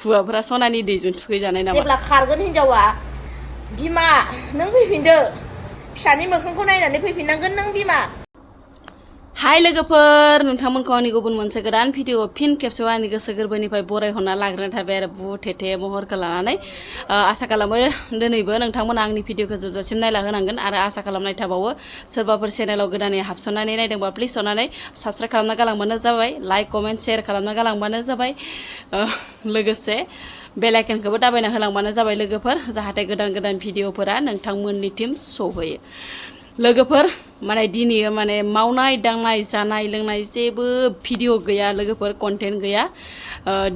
हुआफोरा सनानि दैजों थुखैजानाय नामा जेब्ला खारगोन हिनजावा बिमा नों फैफिनदो फिसानि मोखांखौ नायनानै फैफिननांगोन नों बिमा हाय लोगोफोर नोंथांमोनखौ आंनि गुबुन मोनसे गोदान भिडिअ फिन खेबसेयाव आंनि गोसो गोरबोनिफ्राय बरायहरना लाग्रोनाय थाबाय आरो बुहुत थेथे महरखौ लानानै आसा खालामो दिनैबो नोंथांमोना आंनि भिडिअखौ जोबजासिम नायला होनांगोन आरो आसा खालामनाय थाबावो सोरबाफोर चेनेलाव गोदानै हाबसननानै नायदोंबा प्लिज अननानै साबस्क्राइब खालामना गालांबानो जाबाय लाइक कमेन्ट शेयार खालामना गालांबानो जाबाय लोगोसे बेल आइकनखौबो दाबायना होलांबानो जाबाय लोगोफोर जाहाथे गोदान गोदान भिडिअफोरा नोंथांमोननिसिम सौहैयो लोगोफोर माने दिनै माने मावनाय दांनाय जानाय लोंनाय जेबो भिडिअ गैया लोगोफोर कन्टेन्ट गैया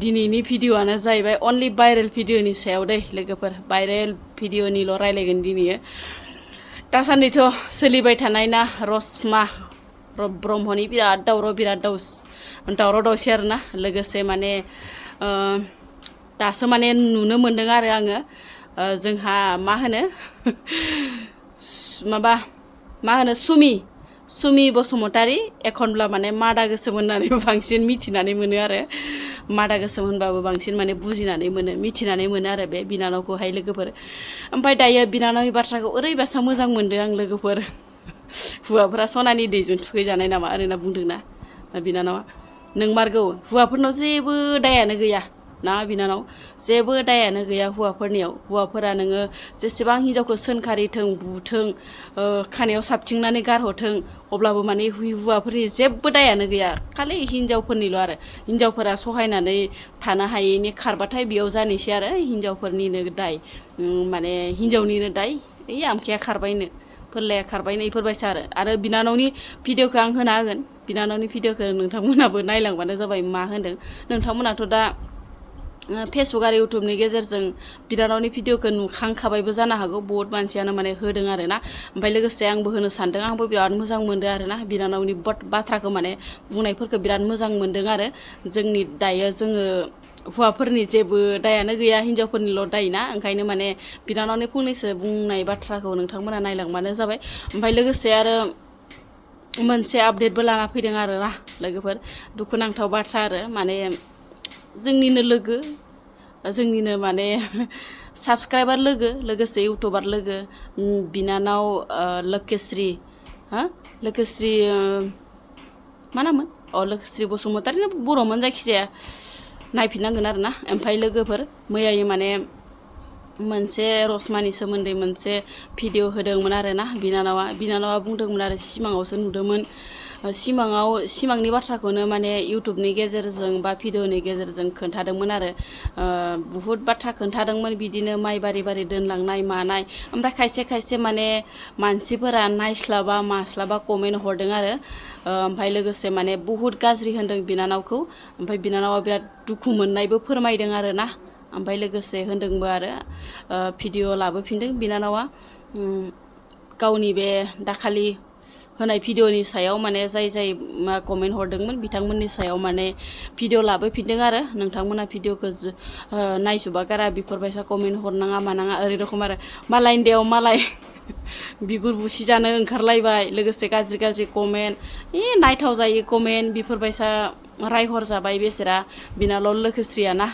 दिनैनि भिडिअआनो जाहैबाय अनलि भाइरेल भिडिअनि सायाव दै लोगोफोर भाइरेल भिडिअनिल' रायलायगोन दिनै दासान्दिथ' सोलिबाय थानाय ना रसमा ब्रह्मनि बिराद दावराव दावसि आरोना लोगोसे माने दासो माने नुनो मोन्दों आरो आङो जोंहा मा होनो सुमि बसुमतारी एखनब्ला माने मादा गोसोम होननानै बांसिन मिथिनानै मोनो आरो मादा गोसोम होनबाबो बांसिन माने बुजिनानै मोनो मिथिनानै मोनो आरो बे बिनानावखौहाय लोगोफोर ओमफ्राय दायो बिनानावनि बाथ्राखौ ओरैबायसा मोजां मोनदों आं लोगोफोर हुआफोरा सनानि दैजों थुखैजानाय नामा ओरैना बुंदोंना बिनानावा नोंमारगौ हुआफोरनाव जेबो दायानो गैया ना बिनानाव जेबो दायानो गैया हौवाफोरनियाव हौवाफोरा नोङो जेसेबां हिनजावखौ सोंखारिथों बुथों खानायाव साबथिंनानै गारहरथों अब्लाबो माने हौवाफोरनि जेबो दायानो गैया खालि हिनजावफोरनिल' आरो हिनजावफोरा सहायनानै थानो हायैनि खारबाथाय बेयाव जानोसै आरो हिनजावफोरनिनो दाय माने हिनजावनिनो दाय ओइ आमखाया खारबायनो फोरलाया खारबायनो इफोरबायसा आरो बिनानावनि भिडिअखौ आं होना होगोन बिनानावनि भिडिअखौ नोंथांमोनाबो नायलांबानो जाबाय मा होनदों नोंथांमोनाथ' दा फेसबुक आरो इउटुबनि गेजेरजों बिनानावनि भिडिअखौ नुखांखाबायबो जानो हागौ बहुत मानसियानो माने होदों आरो ना ओमफ्राय लोगोसे आंबो होनो सानदों आंबो बिराद मोजां मोनदों आरो ना बिनानावनि बाथ्राखौ माने बुंनायफोरखौ बिराद मोजां मोनदों आरो जोंनि दायो जोङो हौवाफोरनि जेबो दायानो गैया हिनजावफोरनिल' दाय ना ओंखायनो माने बिनानावनि फंनैसो बुंनाय बाथ्राखौ नोंथांमोना नायलांबानो जाबाय ओमफ्राय लोगोसे आरो मोनसे आपडेटबो लाना फैदों आरो ना लोगोफोर दुखुनांथाव बाथ्रा आरो माने जोंनिनो लोगो जोंनिनो माने साबसक्राइबार लोगोसे इउटुबार लोगो बिनानाव लकेस्रि लकेस्रि मा नाममोन लकेस्रि बसुमतारी बर'मोन जायखिजाया नायफिननांगोन आरो ना ओमफ्राय लोगोफोर मैयायो माने मोनसे रसमानि सोमोन्दै मोनसे भिडिअ होदोंमोन आरो ना बिनानावा बुंदोंमोन आरो सिमाङावसो नुदोंमोन सिमांनि बाथ्राखौनो माने इउटुबनि गेजेरजों बा भिडिअनि गेजेरजों खोन्थादोंमोन आरो बुहुत बाथ्रा खोन्थादोंमोन बिदिनो माइ बारि बारि दोनलांनाय मानाय ओमफ्राय खायसे माने मानसिफोरा नायस्लाबा मास्लाबा कमेन्ट हरदों आरो ओमफ्राय लोगोसे माने बुहुत गाज्रि होनदों बिनानावखौ ओमफ्राय बिनानावा बिराद दुखु मोननायबो फोरमायदों आरो ना ओमफ्राय लोगोसे होनदोंबो आरो भिडिअ लाबोफिनदों बिनानावा गावनि बे दाखालि होनाय भिडिअनि सायाव माने जाय कमेन्ट हरदोंमोन बिथांमोननि सायाव माने भिडिअ लाबोफिनदों आरो नोंथांमोना भिडिअखौ नायजोबा गारा बेफोरबायसा कमेन्ट हरनाङा मानाङा ओरै रखम आरो मालायनि देयाव मालाय बिगुर बुसि जानो ओंखारलायबाय लोगोसे गाज्रि कमेन्ट नायथाव जायो कमेन्ट बेफोरबायसा रायहर जाबाय बेसेरा बिनानाव लोखोस्रिया ना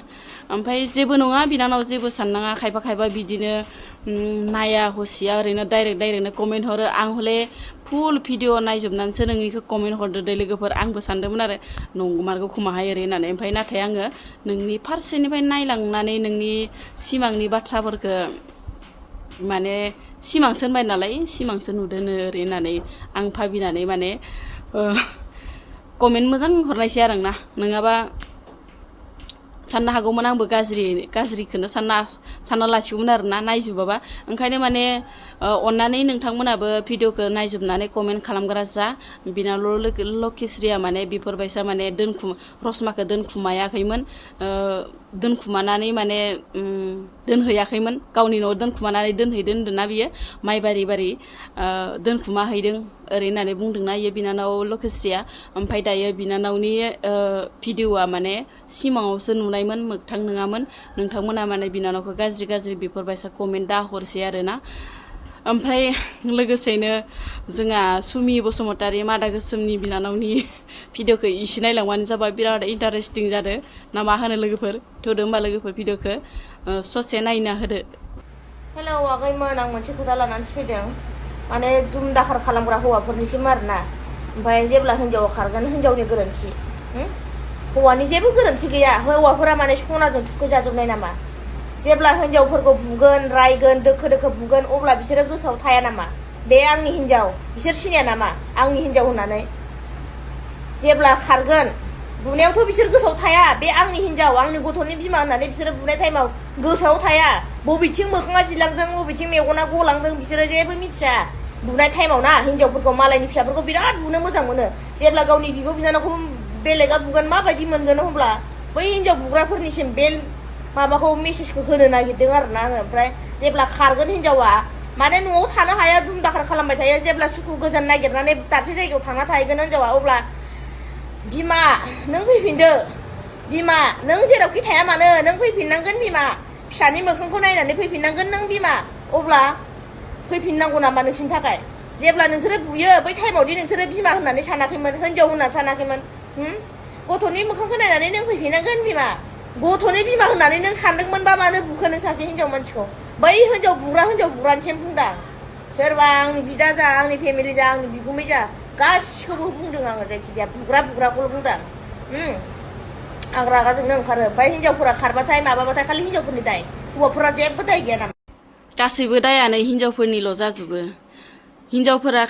ओमफ्राय जेबो नङा बिनानाव जेबो साननाङा खायफा बिदिनो नाया हसिया ओरैनो डाइरेक्टनो कमेन्ट हरो आं हले फुल भिडिअ नायजोबनानैसो नोंनिखौ कमेन्ट हरदो दे लोगोफोर आंबो सानदोंमोन आरो नंमारगौ खोमाहाय ओरै होननानै ओमफ्राय नाथाय आङो नोंनि फारसेनिफ्राय नायलांनानै नोंनि सिमांनि बाथ्राफोरखौ माने सिमांसो होनबाय नालाय सिमांसो नुदोनो ओरै होननानै आं भाबिनानै माने कमेन्ट मोजां हरनायसै आरो आंना नङाबा साननो हागौमोन आंबो गाज्रिखौनो सानना लासिगौमोन आरो ना नायजोबाबा ओंखायनो माने अन्नानै नोंथांमोनाबो भिडिअखौ नायजोबनानै कमेन्ट खालामग्रा जा बिनानाव लकेस्रिया माने बेफोरबायसा माने रसमाखौ दोनखुमायाखैमोन दोनखुमानानै माने दोनहैयाखैमोन गावनि न'आव दोनखुमानानै दोनहैदों होन्दोंना बियो माइ बारि दोनखुमाहैदों ओरै होननानै बुंदोंना इयो बिनानाव लकेस्रिया ओमफ्राय दायो बिनानावनि भिडिअआ माने सिमाङावसो नुनायमोन मोगथां नङामोन नोंथांमोना माने बिनानावखौ गाज्रि बेफोरबायसा कमेन्ट दा हरसै आरो ना ओमफ्राय लोगोसेनो जोंहा सुमि बसुमतारी मादा गोसोमनि बिनानावनि भिडिअखौ इसे नायलांबानो जाबाय बिराद इन्टारेस्टिं जादों ना मा होनो लोगोफोर थोदो होमबा लोगोफोर भिडिअखौ ससे नायना होदो। हेलौ आगैमोन आं मोनसे खोथा लानानैसो फैदों माने दुम दाखार खालामग्रा हौवाफोरनिसिम आरोना ओमफ्राय जेब्ला हिन्जावा खारगोन हिन्जावनि गोरोन्थि हौवानि जेबो गोरोन्थि गैया हौवाफोरा माने सनाजों थुखैजाजोबनाय नामा जेब्ला हिन्जावफोरखौ बुगोन रायगोन दोखो दोखो बुगोन अब्ला बिसोरो गोसोआव थाया नामा बे आंनि हिन्जाव बिसोर सिनाया नामा आंनि हिन्जाव होननानै जेब्ला खारगोन बुनायावथ' बिसोर गोसोआव थाया बे आंनि हिन्जाव आंनि गथ'नि बिमा होननानै बिसोरो बुनाय टाइमाव गोसोआव थाया बबेथिं मोखाङा जिलांदों बबेथिं मेगना गलांदों बिसोरो जेबो मिथिया बुनाय टाइमाव ना हिन्जावफोरखौ मालायनि फिसाफोरखौ बिराद बुनो मोजां मोनो जेब्ला गावनि बिब' बिनानावखौ बेलेगा बुगोन माबायदि मोनगोन अब्ला बै हिन्जाव बुग्राफोरनिसिम बे माबाखौ मेसेजखौ होनो नागिरदों आरोना आङो ओमफ्राय जेब्ला खारगोन हिन्जावा माने न'आव थानो हाया दुम दाखार खालामबाय थायो जेब्ला सुखु गोजोन नागिरनानै दाबसे जायगायाव थांना थाहैगोन हिन्जावा अब्ला बिमा नों फैफिनदो बिमा नों जेरावखि थाया मानो नों फैफिननांगोन बिमा फिसानि मोखांखौ नायनानै फैफिननांगोन नों बिमा अब्ला फैफिननांगौ नामा नोंसिनि थाखाय जेब्ला नोंसोरो बुयो बै टाइमावदि नोंसोरो बिमा होननानै सानाखैमोन हिन्जाव होननानै सानाखैमोन गथ'नि मोखांखौ नायनानै नों फैफिननांगोन बिमा गथ'नि बिमा होननानै नों सानदोंमोनबा मानो बुखो नों सासे हिन्जाव मानसिखौ बै हिन्जाव बुग्रानिसिम बुंदां सोरबा आंनि बिदा जा आंनि फेमिलि जा आंनि बिगुमै जा गासिखौबो बुंदों आङो जायखिजाया बुग्राखौल' बुंदां आं रागा जोंनो ओंखारो ओमफ्राय हिन्जावफोरा खारबाथाय माबाबाथाय खालि हिन्जावफोरनि दाय हौवाफोरा जेबो दाय गैया नामा गासैबो दायानो हिन्जावफोरनिल' जाजोबो हिन्जावफोरा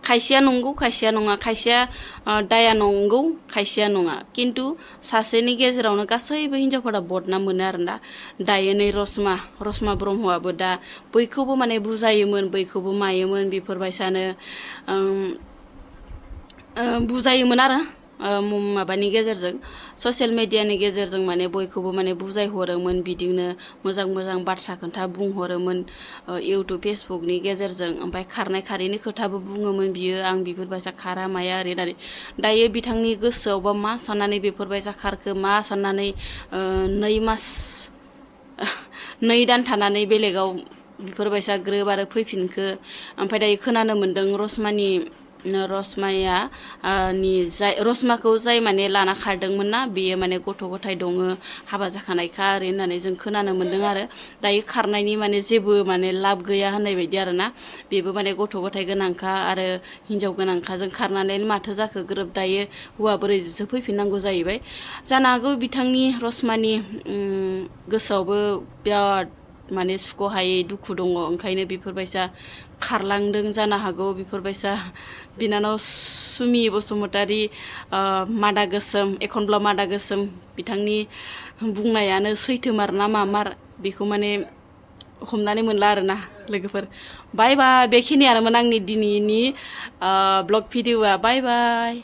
खायसेया नंगौ खायसेया नङा खायसेया दाया नंगौ खायसेया नङा खिन्थु सासेनि गेजेरावनो गासैबो हिन्जावफोरा बदनाम मोनो आरोना दायो नै रसमा ब्रह्मआबो दा बयखौबो माने बुजायोमोन बयखौबो मायोमोन बेफोरबायसानो बुजायोमोन आरो माबानि गेजेरजों ससियेल मेडियानि गेजेरजों माने बयखौबो माने बुजायहरोमोन बिदिनो मोजां बाथ्रा खोथा बुंहरोमोन इउटुब फेसबुकनि गेजेरजों ओमफ्राय खारनाय खारैनि खोथाबो बुङोमोन बियो आं बेफोरबायसा खारा माया ओरै होननानै दायो बिथांनि गोसोआवबा मा साननानै बेफोरबायसा खारखो मा साननानै 2 दान थानानै बेलेगाव बेफोरबायसा ग्रोब आरो फैफिनखो ओमफ्राय दायो खोनानो मोन्दों रसमाखौ जाय माने लाना खारदोंमोन ना बेयो माने गथ' गथाय दङ हाबा जाखानायखा ओरै होननानै जों खोनानो मोन्दों आरो दायो खारनायनि माने जेबो माने लाब गैया होननाय बायदि आरोना बेबो माने गथ' गथाय गोनांखा आरो हिन्जाव गोनांखा जों खारनानै माथो जाखो ग्रोब दायो हौवा बोरैसो फैफिननांगौ जाहैबाय जानो हागौ बिथांनि रसमानि गोसोआवबो बिराद माने सुख'हायै दुखु दङ ओंखायनो बेफोरबायसा खारलांदों जानो हागौ बेफोरबायसा बिनानाव सुमि बसुमतारी मादा गोसोम एखनब्ला मादा गोसोम बिथांनि बुंनायानो सैथोमार ना मामार बेखौ माने हमनानै मोनला आरोना लोगोफोर बाय बाय बेखिनियानोमोन आंनि दिनैनि ब्लग भिडिअआ बाय बाय।